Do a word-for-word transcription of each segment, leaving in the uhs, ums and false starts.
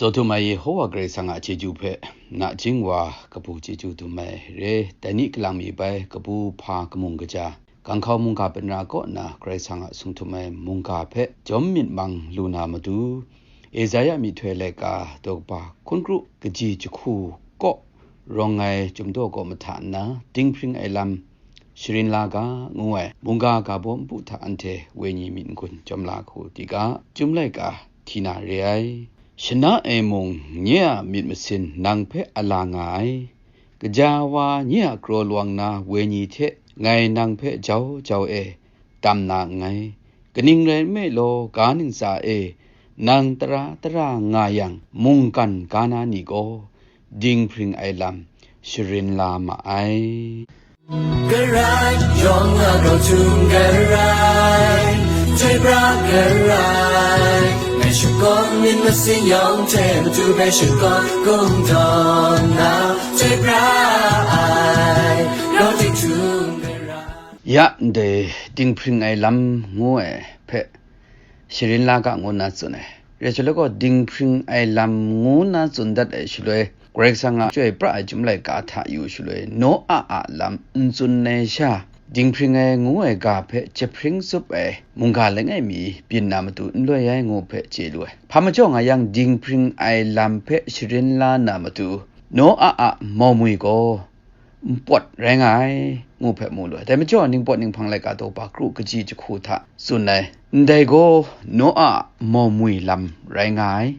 Tsaw htum ai Yehowa Karai Kasang a chyeju hpe, nachying wa kabu chyeju dum ai re, dai ni kalang mi bai kabu hpa kamung kaja, ganghkau mungga pinra kaw nna Karai Kasang a sung htum ai mungga hpe jawm myit mang lu na matu, Esaia myihtoi laika daw kaba hkun kru kaji jahku kaw rawng ai chyum daw kaw mahta nna, dinghpring ai lam sharin la ga, ngu ai mungga ga baw npu hta anhte wenyi myit n-gun jawm la hku di ga, chyum laika hti na re ai. Shana e mung nye a myit masin nang hpe a la nga ai. Kaja wa nye a kraw lawang na wenyi hte ngai nang hpe jau jau e dam na nngai. Kaning rai nme law, ga ntsa e nang tara tara nga yang, mungkan ga na ni gaw dinghpring ai lam sharin la ma ai. Karai yawng a rau htum karai, chyoi pra karai, ngai shakawn myit masin yawng hte matu bai shakawn kungdawn na, chyoi pra ai, rau tik htum karai. Ya ndai dinghpring ai lam ngu ai hpe sharin la ga ngu nna tsun ai. Rai shaloi gaw, dinghpring ai lam ngu nna tsun dat ai shaloi, Karai Kasang a chyoi pra ai chyum laika hta yu shaloi, Noa a lam n tsun ai sha, dinghpring ai ngu ai ga hpe jahpring tsup ai mungga langai mi byin na matu n loi ai ngu hpe chye lu ai. Hpa majaw nga yang, dinghpring ai lam hpe sharin la na matu, Noa a maumwi gaw npawt rai nga ai, ngu hpe mu lu ai. Dai majaw, ningpawt ninghpang laika daw kaba kru kaji jahku hta tsun ai, ndai gaw Noa maumwi lam rai nga ai.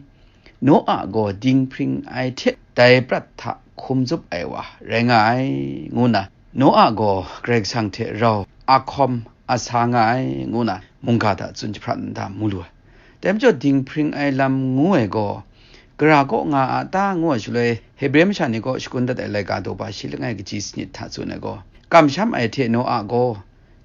Noa gaw dinghpring ai hte dai prat hta hkum zup ai wa rai nga ai, ngu nna, Noa gaw Karai Kasang hte rau a hkawm a sa nga ai, ngu nna mungga hta tsun jahprat nna mu lu ai. Dai majaw, dinghpring ai lam ngu ai gaw, gara kaw nga a ta ngu ai shaloi, Hebre masha ni kaw shakun dat ai laika daw kaba shi langai kaji sanit hta tsun ai gaw, kamsham ai hte Noa gaw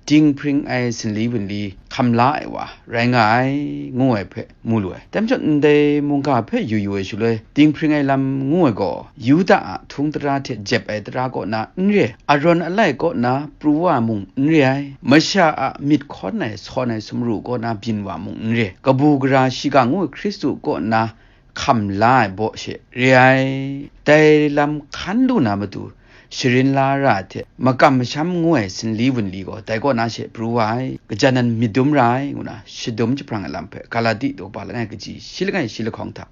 dinghpring ai sinli wunli hkam la ai wa rai nga ai, ngu ai hpe mu lu ai. Dai majaw, ndai mungga hpe yu yu ai shaloi, dinghpring ai lam ngu ai gaw, Yuda a htung tara hte jep ai tara kaw na n re, Aron alai kaw na pru wa mung n re ai, masha a myit hkawn ai sawn ai sumru kaw na byin wa mung n re, kabu gara shiga ngu ai Hkristu kaw na hkam la ai baw she re ai. Dai lam hkan lu na matu, sharin la ra ai hte makam masham ngu ai sinli wunli gaw dai kaw na she pru wa ai. Kaja nan myit dum ra ai, ngu na shadum jahprang ai lam hpe Galati daw kaba langai kaji shi langai shi lahkawng hta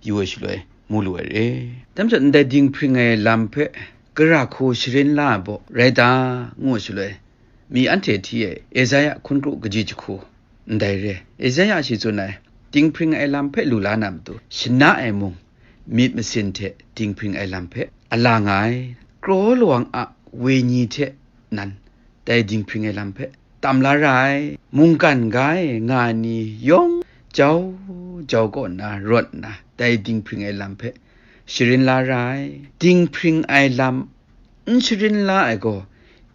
yu ai shaloi mu lu ai re. Dai majaw, ndai dinghpring ai lam hpe gara hku sharin la ai baw rai ta, ngu ai shaloi, mi anhte hti ai Esaia hkun kru kaji jahku ndai re. Esaia shi tsun ai, dinghpring ai lam hpe lu la na matu, shana ai mung, myit masin hte dinghpring ai lam hpe a la nga ai. Kraw lawang a wenyi hte nan dai dinghpring ai lam hpe tam la ra ai. Mungkan ga e nga ai ni yawng jau jau kaw nna rawt nna, dai dinghpring ai lam hpe sharin la ra ai. Dinghpring ai lam n sharin la ai gaw,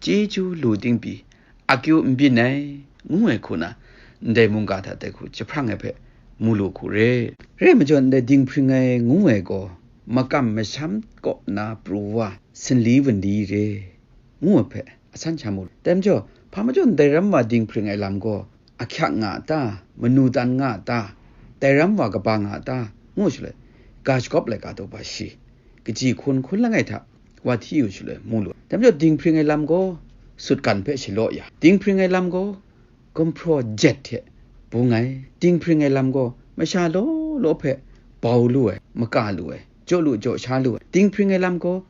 chyeju lu ting pyi, akyu n byin ai, ngu ai hku na, ndai mungga hta dai hku jahprang ai hpe mu lu hku re. Re ai majaw, ndai dinghpring ai ngu ai gaw, makam masham kaw na pru wa sinli wunli re, ngu ai hpe a san sha mu. Dai majaw, hpa majaw ndai ram wa dinghpring ai lam gaw, ahkyak nga a ta, manu dan nga a ta, dai ram wa kaba nga a ta, ngu shaloi, ga shagawp laika daw kaba shi, kaji hkun hkun langai hta wa hti yu shaloi mu lu. Dai majaw, dinghpring ai lam gaw sutgan hpe shalaw ya, dinghpring ai lam gaw gumhpraw jet hte bung ai, dinghpring ai lam gaw masha law law hpe bau lu ai, maka lu ai, jaw lu jaw sha lu ai, dinghpring ai lam gaw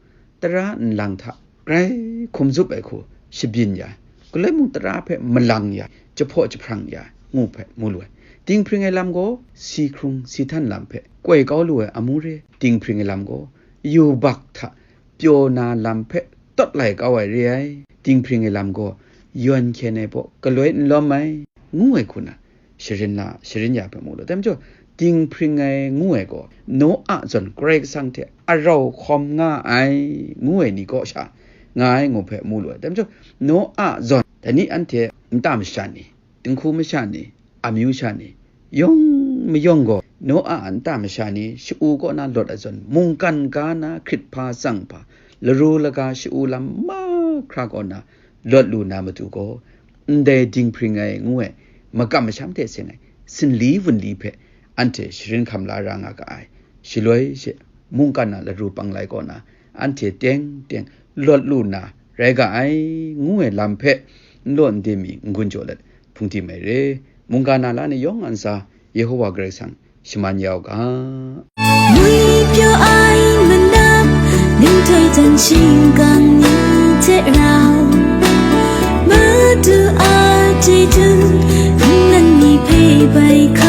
tara nlang hta grai hkum zup ai hku shabyin ya, galoi mung tara hpe malang ya, jahpaw jahprang ya, ngu hpe mu lu ai. Dinghpring ai lam gaw si hkrung si htan lam hpe koi kau lu ai amu re, dinghpring ai lam gaw yubak hta pyaw na lam hpe tawt lai kau ai re ai. Dinghpring ai lam gaw yawn hkyen ai baw galoi n lawm ai, ngu ai hku na, sharin la, sharin ya hpe mu law. Dai majaw, dinghpring ai ngu ai gaw, Noa zawn Karai Kasang hte a rau hkawm nga ai, ngu ai ni kaw sha nga ai ngu hpe mu lu ai. Dai majaw, Noa zawn, dai ni anhte nta masha ni, dinghku masha ni, amyu sha ni, yawng mayawng gaw, Noa a nta masha ni sha-u kaw na lawt ai zawn, mungkan ga na hkrit hpa tsang hpa, laru laga sha-u lam mahkra kaw na lawt lu na matu gaw, ndai dinghpring ai ngu ai, makam masham hte seng ai, sinli wunli hpe anhte sharin hkam la ra nga ga ai, shaloi she mungkan a laru panglai kaw na anhte teng teng lawt lu na rai ga ai, ngu ai lam hpe n law n de mi n gun jaw let hpung di mai re. Mungga na la ni yawng a ntsa Yehowa Karai Kasang shaman ya u ga. ငွေပြောအိုင်မနပ် နင်းထိုင်တန်ချင်းကံနေတဲ့ရောင်မတူအပ်တဲ့သူနန်းနေဖေးပိုက်ခါ